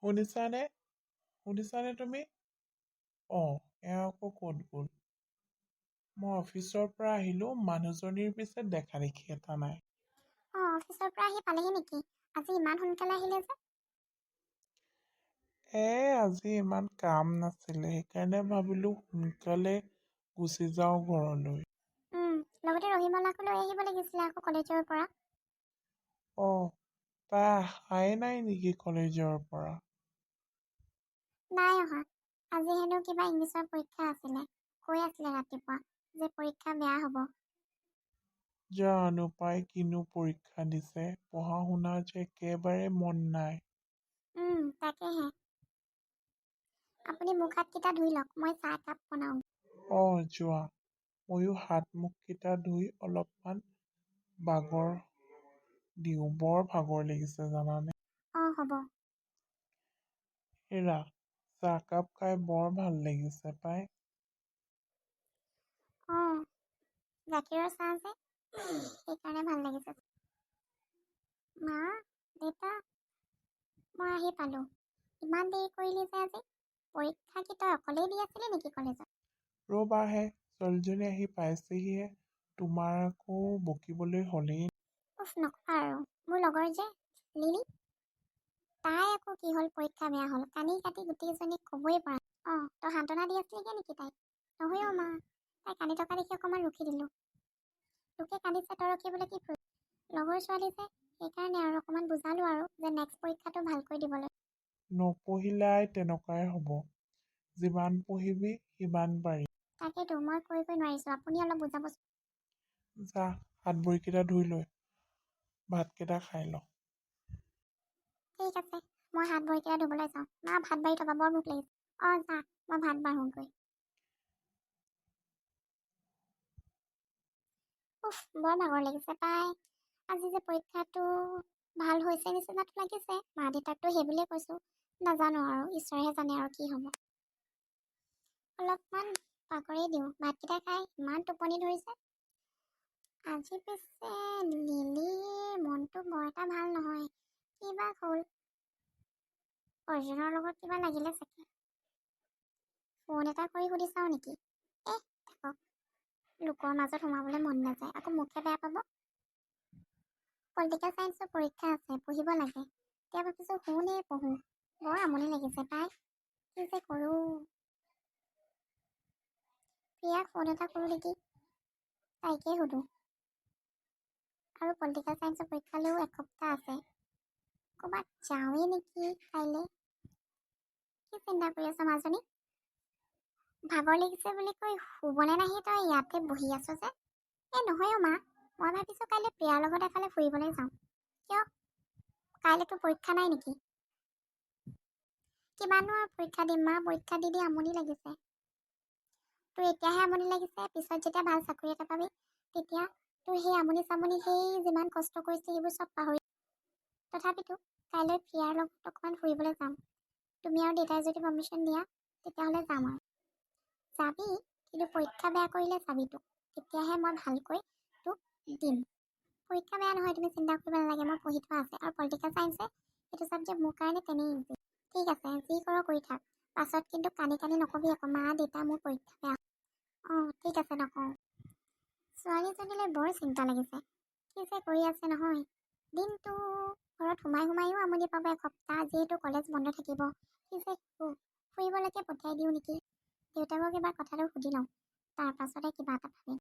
শুনিছানে? শুনিছানে তুমি? অঁ, এওঁ আকৌ ক'ত গ'ল? মই অফিচৰ পৰা আহিলোঁ, মানুহজনীৰ পিছে দেখা দেখি এটা নাই। অঁ, অফিচৰ পৰা আহি পালেহি নেকি? আজি ইমান সোনকালে আহিলে যে? এই আজি ইমান কাম নাছিলে, সেইকাৰণে ভাবিলোঁ সোনকালে গুচি যাওঁ ঘৰলৈ। লগতে ৰহিমলাকো লৈ আহিব লাগিছিলে আকৌ কলেজৰ পৰা। অঁ, তাই অহাই নাই নেকি কলেজৰ পৰা? নাই অহা। আজি হেনো কিবা ইংলিছৰ পৰীক্ষা আছিলে, কৈ আছিলে ৰাতিপুৱা যে পৰীক্ষা বেয়া হ'ব। জানো পাই কিনো পৰীক্ষা দিছে, পঢ়া শুনা যে একেবাৰে মন নাই। তাকেহে। আপুনি মুখ হাতকেইটা ধুই লওক, মই চাহ একাপ বনাওঁ। অঁ, যোৱা, ময়ো হাত মুখকেইটা ধুই অলপমান বাগৰ দিওঁ, বৰ ভাগৰ লাগিছে জানানে। অঁ, হ'ব। হেৰা, চাহকাপ খাই বৰ ভাল লাগিছে পাই। অঁ, গাখীৰৰ চাহ যে, সেইকাৰণে ভাল লাগিছে। মা, দেউতা, মই আহি পালোঁ। ইমান দেৰি কৰিলি যে আজি? পৰীক্ষা কি তই অকলেই দি আছিলি নেকি কলেজত? ৰ'বাহে, ছোৱালীজনী আহি পাইছেহিহে, তোমাৰ আকৌ বকিবলৈ হ'লেই। উফ, নকবা আৰু, মোৰ লগৰ যে লিলি, তাই আকৌ কি হ'ল, পৰীক্ষা বেয়া হ'ল, কান্দি কাটি গোটেইজনীক ক'বই পৰা। অঁ, তই সান্তনা দি আছিলিগৈ নেকি তাইক? নহয় অ' মা, তাই কান্দি থকা দেখি অকণমান ৰখি দিলোঁ। লোকে কান্দিছে, তই ৰখিবলৈ কি প্ৰয়োজন? লগৰ ছোৱালী যে, সেইকাৰণে আৰু অকণমান বুজালোঁ আৰু যে নেক্সট পৰীক্ষাটো ভালকৈ দিবলৈ। নপঢ়িলে আই তেনেকুৱাই হ'ব, যিমান পঢ়িবি সিমান পাৰিবি। তাকেতো মই কৈ কৈ নোৱাৰিছোঁ, আপুনি অলপ বুজাবচোন। যা, হাত ভৰিকেইটা ধুই লৈ ভাতকেইটা খাই ল। ঠিক আছে, মই হাত ভৰিকেইটা ধুবলৈ যাওঁ। মা, ভাত বাঢ়ি থবা, বৰ ভোক লাগিছে। অঁ, যা, মই ভাত বাঢ়োগৈ। উফ, বৰ ভাগৰ লাগিছে পাই। আজি যে পৰীক্ষাটো ভাল হৈছে নিচিনাটো লাগিছে, মা দেউতাকতো সেই বুলিয়ে কৈছোঁ। নাজানো আৰু, ঈশ্বৰেহে জানে আৰু কি হ'ব। অলপমান বাগৰেই দিওঁ, ভাতকেইটা খাই ইমান টোপনি ধৰিছে। আজি পিছে লিলিৰ মনটো বৰ এটা ভাল নহয়, কি বা হ'ল? অৰ্জুনৰ লগত কিবা লাগিলে চাগে। ফোন এটা কৰি সুধি চাওঁ নেকি? এহ থাকক, লোকৰ মাজত সোমাবলৈ মন নাযায়, আকৌ মোকহে বেয়া পাব। পলিটিকেল চায়েন্সৰ পৰীক্ষা আছে, পঢ়িব লাগে। এতিয়া ভাবিছোঁ শুওঁ পঢ়োঁ, বৰ আমনি লাগিছে পাই, কি যে কৰোঁ। প্ৰিয়াক ফোন এটা কৰোঁ নেকি, তাইকে সুধোঁ। আৰু পলিটিকেল চায়েন্সৰ পৰীক্ষালৈও এসপ্তাহ আছে, ক'ৰবাত যাওঁৱেই নেকি কাইলৈ। কি চিন্তা কৰি আছ মাজনী? ভাগৰ লাগিছে বুলি কৈ শুবলৈ নাহি তই ইয়াতে বহি আছ যে? এই নহয় অ' মা, মই ভাবিছোঁ কাইলৈ প্ৰিয়াৰ লগত এফালে ফুৰিবলৈ যাওঁ। কিয়, কাইলৈতো পৰীক্ষা নাই নেকি? কিমাননো আৰু পৰীক্ষা দিম মা, পৰীক্ষা দি দি আমনি লাগিছে। তোৰ এতিয়াহে আমনি লাগিছে, পিছত যেতিয়া ভাল চাকৰি এটা পাবি তেতিয়া তোৰ সেই আমনি চামনি, সেই যিমান কষ্ট কৰিছিলি সেইবোৰ চব পাহৰি। তথাপিতো কাইলৈ প্ৰিয়াৰ লগত অকণমান ফুৰিবলৈ যাম, তুমি আৰু দেউতাই যদি পাৰ্মিশ্যন দিয়া তেতিয়াহ'লে যাম আৰু। যাবি, কিন্তু পৰীক্ষা বেয়া কৰিলে যাবি তোক, তেতিয়াহে মই ভালকৈ তোক দিম। পৰীক্ষা বেয়া নহয়, তুমি চিন্তা কৰিব নালাগে, মই পঢ়ি থোৱা আছে। আৰু পলিটিকেল চায়েন্সে এইটো ছাবজেক্ট মোৰ কাৰণে তেনেই ইজি। ঠিক আছে, যি কৰ কৰি থাক, পাছত কিন্তু কান্দি কান্দি নক'বি আকৌ মা দেউতা মোৰ পৰীক্ষা বেয়া। অঁ, ঠিক আছে, নকওঁ। ছোৱালীজনীলৈ বৰ চিন্তা লাগিছে, কি যে কৰি আছে নহয়। দিনটো ঘৰত সোমাই সোমায়ো আমনি পাব, এসপ্তাহ যিহেতু কলেজ বন্ধ থাকিব। কি যে কৰোঁ, ফুৰিবলৈকে পঠিয়াই দিওঁ নেকি? দেউতাকক এবাৰ কথাটো সুধি লওঁ, তাৰ পাছতহে কিবা এটা ভাবিম।